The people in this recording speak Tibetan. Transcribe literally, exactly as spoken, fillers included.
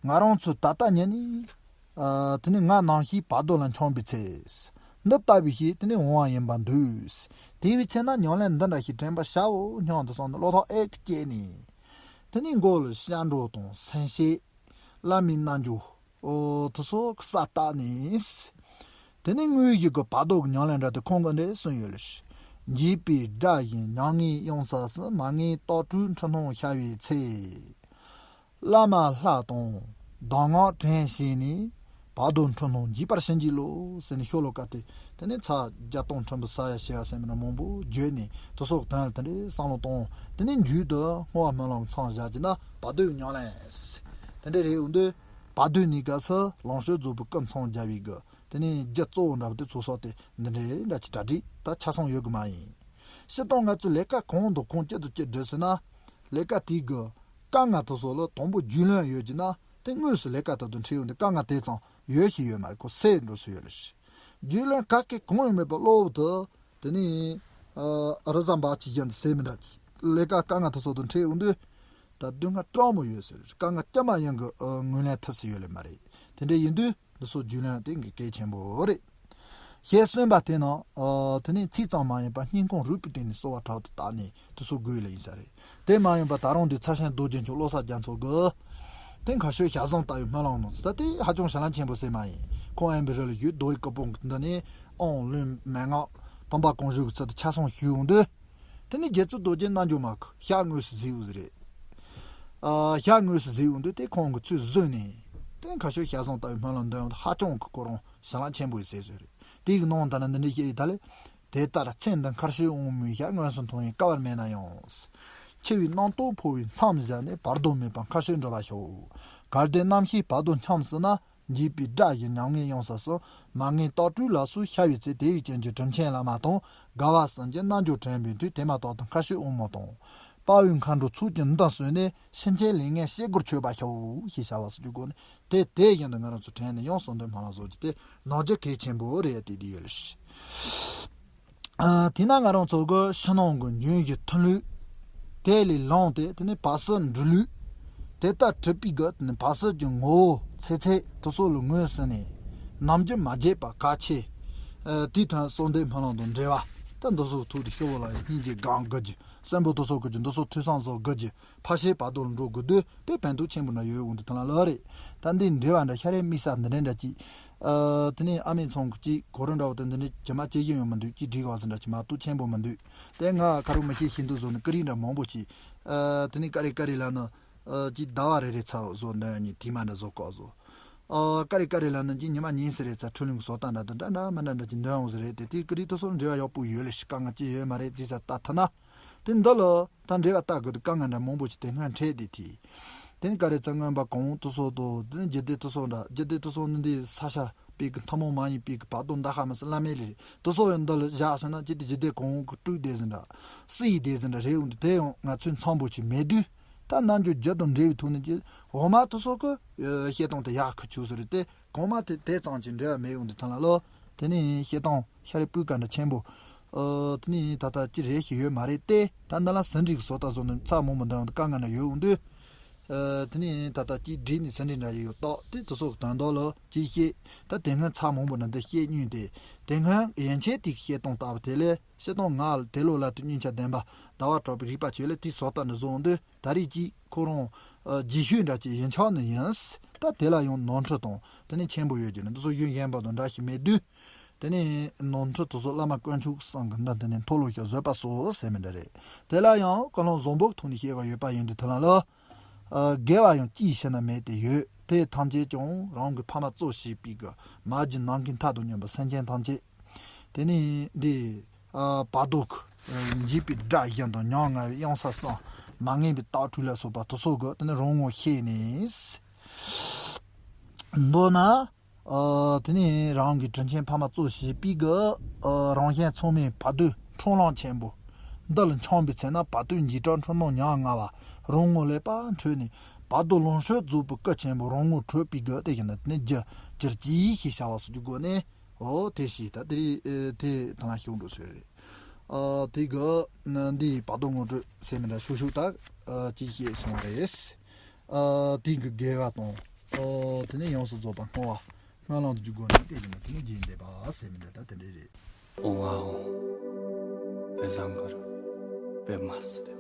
ང་རང་ཚོ་ད་ལྟ་ཉིད་ནས། ཨ། དེ་ནས་ང་ནམ་ཞིག་བར་དོ་ལ་འཁྱམས་པའི་ཚེ། འདི་ལྟ་བུའི་ཞིག་དེ་ནས་འོང་བ་ཡིན་པར་འདོད། དེ་བས་ཚེ་ན་ཉམས་ལེན་འདི་འདྲ་ཞིག་དྲན་པ་ཞའོ་སྙམ་དུ་བསམས་ནས་བློ་ཐག་ཨེ་ཀྱི་བཅད་ནས། དེ་ནས་མགོ་ལ་སྐྱབས་འགྲོ་དང་སེམས་བསྐྱེད། བླ་མའི་རྣལ་འབྱོར། ཨོ། དེ་ཚོ་གི་ས་བཏགས་ནས། དེ་ནས་དངོས་གཞི་གི་བར་དོ་གི་ཉམས་ལེན་འདྲ་དེ་ཁོང་གིས་འདི་གསུངས་ཡོད་ལ། འཇིགས་པའི་དགྲ་བཞིན་མྱ་ངན་ཡོང་ས་སུ། མ་ངན་རྟག་ཏུ་འཁྲུལ་སྣང་ཤར་བའི་ཚེ། བླ་མ་ལྷ་དང་གདམས་ངག་དྲན་བྱས་ནས། བར་དོ་འཁྲུལ་སྣང་འཇིག་པར་བྱིན་གྱིས་རློབས་ཟེར་ནས་ཤོ་ལོ་ཀ་དེ། དེ་ནས་ཚར་བརྒྱ་སྟོང་ཁྲི་འབུམ་ས་ཡ་ཞེ་བ་ཟེར་མི་འདྲ་མང་པོ་བརྗོད་ནས། དེ་ཚོ་གི་དོན་ལ་དེ་འདྲའི་བསམ་བློ་གཏོང་། དེ་ནས་མཇུག་ཏུ་བསྔོ་བ་སྨོན་ལམ་མཚམས་བཞག་གྱི་ན་བར་དོའི་ཉམས་ལེན། དེ་འདྲ་རེད། འོ་འདི་བར་དོའི་གནས་སྐབས་སུ་ལོངས་སྤྱོད་རྫོགས་པའི་སྐུ་མཚམས་སྦྱར་བའི་གི། དེ་ནས་རྒྱུ་གཙོ་བོ་འདྲ་བོ་དེ་ཚོ་སོགས་ཏེ་འདི་འདྲའི་འདྲ་ཅིག་གྲ་སྒྲིག་ད་ཆ་ཚང་ཡོད་གི་མ་ཡིན། སྤྱིར་བཏང་ང་ཚོས་ལས་ཀ་གང་དང་གང་ཅི་དང་ཅི་སྒྲུབ་ཟེར་ན། ལས་ཀ་དེའི་གི་དཀའ་ངལ་དེ་ཚོ་ལ་དང་པོ་རྒྱུས་ལོན་ཡོད་ཀྱི་ན། དེ་དངོས་སུ་ལས་ཀ་དེ་དང་འཕྲད་ཡོང་དུས་དཀའ་ངལ་དེ་ཙམ་ཡོད་ཤི་ཡོད་མ་རེད། ཁོ་སེལ་འགྲོ་སྲིད་ཡོད་ལ་ཤི། རྒྱུས་ལོན་ག་གེ་གང་ཡང་མེད་པ་གློ་བུར་དུ། དེ་ནས་ཨ། རི་གཟར་འབབ་ཆུ་བཞིན་དུ་ཟེར་མི་འདྲ། ལས་ཀ་དཀའ་ངལ་དེ་ཚོ་དང་འཕྲད་ཡོང་དུས། ད་སྡུག་བསྔལ་སྤྲང་མོ་ཡོད་ཟེར། དཀའ་ངལ་ཅི་མ་ཡིན་གི་ཨ། ངོས་ལེན་ཐུབ་སྲིད་ཡོད་ལེ་མ་རེད། དེ་འདྲ་ཡིན་དུས། འདི་ཚོ་རྒྱུས་ལོན་དེ་གི་གལ་ཆེན་པོ་རེད། ཞེས་གསུངས་པ་དེ་ནང་། ཨ། དེ་ནས་ཚིག་ཙམ་མ་ཡིན་པར་སྙིང་ཁོང་རུས་པའི་གཏིང་ནས་གསོལ་བ་དྲག་ཏུ་བཏབ་ནས་དེ་ཚོ་དགོས་ལེ་ཡིན་ས་རེད། དེ་མ་ཡིན་པར་ད་རུང་དེ་ཚ་ཞང་རྡོ་རྗེ་འཆང་བློ་བཟང་རྒྱ་མཚོ་གི། དེ་མཁའ་སྤྱོད་ཞལ་བཟང་ལྟ་བུའི་སྨོན་ལམ་ནང་ཚུད་ད་དེ་ཧ་ཅང་ཞལ་ལག་ཆེན་པོ་ཟེར་མ་ཡིན། ཁོང་ཨེ་འབི་རི་ལ་བཞུགས་རྡོ་རིང་སྐུ་འབུམ་འདི་ནས་ཨོཾ་ལུས་མན་ངག་བུམ་པ་གང་བྱོའི་ཚུལ་དུ་ཆ་ཚང་ཞུས་འོང་དུས། དེ་ནས་རྗེ་བཙུན་རྡོ་རྗེ་རྣལ་འབྱོར་མ་གི་ཞལ་དངོས་སུ་གཟིགས་འོང་ཟེར་རེད། ཨ། ཞལ་དངོས་སུ་གཟིགས་འོང་དུས་དེ་ཁོང་གི་ཚུལ་བཟོས་ནས། དེ་ནས་མཁའ་སྤྱོད་ཞལ་བཟང་ལྟ་བུའི་སྨོན་ལམ་འདོན་འོང་དུས་ཧ་ཅང་གི་ཁོ་རང་ཞལ་ལག་ཆེན་པོ་ཡི་ཟེར་བཟོས་རེད། དེ་གི་ནང་ད་ལ་འདི་འདྲའི་བཤད་ཡི་ད་ལེ། དེ་ལྟར་མཚན་འདི་མཁའ་སྤྱོད་དབང་མོའི་ཞལ། དངོས་སུ་མཐོང་བས་སྐལ་བ་མེད་ན་ཡང་། འཆི་བའི་རྣམ་རྟོག་འཕོ་བའི་མཚམས་བཞག་ནས། བར་དོ་མེད་པར་མཁའ་སྤྱོད་འགྲོ་བར་ཤོག། གལ་ཏེ་ནམ་ཞིག་བར་དོ་འཁྱམས་སྲིད་ན། འཇིགས་པའི་དགྲ་བཞིན་མྱ་ངན་ཡོང་ས་སུ། མ་ངན་རྟག་ཏུ་ལ་སོགས་ཤར་བའི་ཚེ། དེ་བས་ཀྱང་ཀྱང་དྲིན་ཆེན་བླ་མ་དང་། དགའ་བ་སེམས་ཀྱི་རྣལ་འབྱོར་དྲན་པའི་མཐུས། དེ་མ་ཐག་ཏུ་མཁའ་སྤྱོད་དབང་མོ་དང་། དཔའ་བོའི་མཁའ་འགྲོ་ཚོགས་ཀྱིས་མདུན་བསུས་ནས། ཕྱིན་ཆད་ལས་ངན་བྱེད་སྒོར་ཆོད་པར་ཤོག། ཞེས་བྱ་བ་སོགས་ཀྱི་སྒོ་ནས་དེ་དེ་བཞིན་དུ་ང་རང་ཚོ་དྲན་ནས་ཡང་གསོལ་འདེབས་སྨོན་ལམ་བཟོ་རྒྱུ་དེ་ནང་རྒྱུ་གལ་ཆེན་པོ་རེད་དེ་དེ་ཡོད་ལ། ཨ། དེས་ན་ང་རང་ཚོ་གི་ཕྱི་ནང་གི་འབྱུང་བཞི་མཐུན་ལུགས། དེ་ལས་ལངས་ཏེ་དེ་ནས་བར་སྲིད་འགྲོ་ལུགས། དེ་ལྟར་གྲུབ་པའི་གི་དེ་ནས་བར་སྲིད་ཀྱི་ངོ་བོ་ཚེ་ཚད་དེ་ཚོ་ལ་ངོས་ཟིན་ནས། ནམ་རྒྱུན་མ་བརྗེད་པ་གལ་ཆེ། ཨ། དེའི་ཐོག་གསོལ་འདེབས་སྨོན་ལམ་དང་འབྲེལ་བ། ད་འདི་ཚོ་ཐུགས་དེ་ཤོ་བོ་ལ་ཡང་སྙིང་རྗེ་གང་དགོས་རྒྱུ། གསོན་པོ་དེ་ཚོ་དགོས་རྒྱུ། འདི་ཚོ་ཐོས་བསམ་བཟོ་དགོས་རྒྱུ། ཕར་ཕྱིན་བར་དོ་ལ་འགྲོ་དགོས་དུས་དེ་ཕན་ཐོགས་ཆེན་པོ་འདྲ་ཡོད་འོང་དུས་དེ་ལ་ལོ་རེད། ད་འདི་འབྲེལ་བ་འདྲ་ཤ་རེ་དམིགས་བསལ་འདི་འདྲ་འདྲ་ཅིག་ཨ། དེ་ནས་ཨ་མའི་ཚང་གི་ཅིག་གོ་རིམ་འདྲ་བོ་དེ་འདི་འདྲ་ཇི་མ་ཇི་བཞིན་ཡོད་མི་འདུག་ཅིག་སྒྲིག་བ་ཟིན་འདྲ་ཅིག་མ་གཏོགས་ཆེན་པོ་མི་འདུག་དེ་ང་ཁ་རུ་མི་ཤེས་ཤེས་འདུག་བཟོ་ནས་ཀི་རིང་འདྲ་མང་པོ་ཅིག་ཨ། དེ་ནས་ཀ་རེ་ཀ་རེ་ལ་ནི། ཨ། ཅིག་ཟླ་བ་རེ་རེ་ཚར་བཟོ་འདོན་ཉིན་དེ་མ་འདྲ་བཟོ་ཀོ་བཟོ། ཨ། ཀ་རེ་ཀ་རེ་ལ་ནི་ཅིག་ཉི་མ་ཉིན་ཟེར་རེ་ཚར་འཕྲོ་ལིང་གི་བཟོ་ལྟ་འདྲ་དང་འདྲ་འདྲ་མི་འདྲ་འདྲ་ཅིག་འདོན་འོང་ཟེར་རེད་དེ། དེ་ཀི་རིང་དེ་ཚོ་འབྲེལ་བ་ཡག་པོ་ཡོད་ལ་ཤི་དཀའ་ངལ་ཅི་ཡོད་མ་རེད་ཅི་ས་ལྟ་ཐུབ་ན། དེ་འདི་ལ་ད་འབྲེལ་བ་ལྟ་དགོས་དུས་དཀའ་ངལ་འདྲ་མང་པོ་ཅིག་དེ་སྔ་འཕྲད་དེ་དེ། དེ་ནི་ཀ་རེ་ཚ་མངོན་པ་གང་དུ་སོགས་དང་། དེ་ནི་རྒྱུད་སྡེ་དུ་སོགས་འདྲ། རྒྱུད་སྡེ་དུ་སོགས་ནི་འདི་ས་ཆ་དཔེ་གི་ཐུན་མོང་མ་ཡིན་པའི་གི་བར་དོ་འདའ་ཧ་མི་སྲིད་བླ་མེད་ལས་རེད། དུ་སོགས་ཡང་འདི་ལ་བཞག་ཟིན་ན་ཅི་སྟེ་རྒྱུད་སྡེ་གང་གི་དཀྲུག་བསྡད་ཟིན་འདྲ། སྲིད་ཡིག་བསྡད་ཟིན་འདྲ་རེད་འོང་དུས་དེ་ཡང་ང་ཚོའི་མཚམས་པོ་ཅིག་མེད་དུས། ད་རྣལ་འབྱོར་རྒྱུད་དང་འབྲེལ་བའི་ཐོག་ནས་ཀྱི་འོ་མ་དུ་སོགས་ཀྱི་བཤད་སྟངས་དེ་ཡག་ཁུ་ཆུ་སོ་རེད་དེ། གོང་མ་དེ་དེ་ཙམ་གྱིས་འབྲེལ་བ་མེད་འོང་དུས་ཐང་ལ་ལོ། དེ་ནས་བཤད་སྟངས་ཤ་རེ་སྤུས་ཀ་འདྲ་ཆེན་པོ། ཨ། དེ་ནས་ད་ལྟ་ཅི་རེད་ཞིག་ཡོད་མ་རེད་དེ། ད་འདི་ལ་ཟིན་བྲིས་ཀྱི་བཟོ་ལྟ་བཟོ་ནས་ཚར་མང་པོ་འདོན་འོང་དུས་དཀའ་ངལ་འདྲ་ཡོད་འོང་དུས། ཨ། དེ་ནས་ད་ལྟ་ཅིག་བྲིས་ནས་ཟིན་བྲིས་འདྲ་ཡོད་ཡོད་ཏོག་དེ་དུ་སོགས་དོན་དག་ལ་ཅིག་བཤད། ད་དེ་སྔོན་ཚར་མང་པོ་འདྲ་འདི་བཤད་མྱོང་དེ། དེ་སྔོན་ཡན་ཆད་དེ་བཤད་སྟངས་ལྟ་བུ་དེ་ལས་བཤད་སྟངས་ང་དེ་ལོ་ལ་དུ་སྙིང་རྗེ་ལྡན་པ་ཟླ་བ་གྲགས་པའི་རིག་པ་ཆོས་ལས་དེ་བཟོ་ལྟ་འདྲ་བཟོ་འོང་དུས། ད་རེས་ཀྱི་ཁོ་རང་། ཨ། རྗེས་ཤུལ་འདྲ་ཅིག་ཡིན་ཆོག་ནི་ཡིན། ད་དེ་ལ་ཡང་ནོར་འཁྲུལ་དང་དེ་ནས་ཆེན་པོ་ཡོད་ཀྱི་ནི་འདི་ཚོ་གཞུང་གཞན་པ་དང་འདྲ་ཞིག་མེད་དུས། དེ་ནས་ནོར་འཁྲུལ་དེ་ཚོ་བླ་མ་དཀོན་མཆོག་གསུམ་གྱི་མདུན་དེ་ནས་མཐོལ་ལོ་བཤགས་བཟོད་པ་གསོལ་ཟེར་མི་འདྲ་རེད། དེ་ལ་ཡང་ཀུན་སློང་བཟང་པོ་གི་ཐོག་ནས་བཤད་པ་ཡོད་པ་ཡིན་དུས་དེ་ལ་ལ། ཨ། དགེ་བ་ཡང་ཅིའི་ཕྱིར་ན་མེད་དེ་ཡོད། དེ་ཐམས་ཅད་ཀྱང་རང་གི་ཕ་མ་གཙོ་བྱས་པའི་གི་མ་གྱུར་ནམ་མཁའི་མཐའ་དང་མཉམ་པའི་སེམས་ཅན་ཐམས་ཅད། དེ་ནས་འདི། ཨ། བར་དོ་གི་འཇིགས་པའི་དགྲ་བཞིན་དུ་མྱ་ངན་ཡོང་ས་སམ། མ་ངན་པའི་རྟགས་འཁྲུལ་ལ་སོགས་པ་དེ་ཚོ་གི་དེ་ནི་རང་ངོ་ཤེས་ནས། མདོར་ན། ཨ། དེ་ནི་རང་གི་དྲིན་ཆེན་ཕ་མ་གཙོ་བྱས་པའི་གི། ཨ། རང་གཞན་ཚང་མའི་བར་དོའི་འཁྲུལ་སྣང་ཆེན་པོ་འདི་ལ་འཁྱམས་པའི་ཚེ་ན། བར་དོའི་འཇིགས་སྐྲག་འཁྲུལ་སྣང་མྱ་ངན་པ་རང་ངོ་ལས་ཕར་འཕྲོས་ནས། བར་དོ་ལོངས་སྤྱོད་རྫོགས་པའི་སྐུ་ཆེན་པོ་རང་ངོ་འཕྲོད་པའི་གི་དེ་བཞིན་དུ་དེ་ནི་རྒྱུ་གྱུར་ཅིག་ཞེས་བྱ་བ་སོགས་ཀྱི་སྒོ་ནས། འོ་དེ་ཞིག་ད་དེ་རིང་དེ་ཐང་ལ་ཤོག་འགྲོ་ཟེར་རེད། ཨ། དེ་གི་འདི་བར་དོ་ངོ་སྤྲོད་ཟེར་མི་འདྲ་ཤོག་ཤོག་ད། ཨ། ཅིག་བཤད་སོང་བ་རེད། ཨ། དེ་གི་དགེ་བ་དང་ ཨོ་དེ་ནས་ཡོངས་སུ་རྫོགས་པ་བསྔོ་བ་སྨོན་ལམ་དུ་འཇུག་དགོས་ན་དེ་བཞིན་དེ་ནས་རྒྱས་འདེབས་པ་ཟེར་མི་འདྲ་ད་དེ་འདྲས་རེད། ཨོ་ཝའོ། པེ་ཟང་གར་པེ་མ་སི་ཏེ།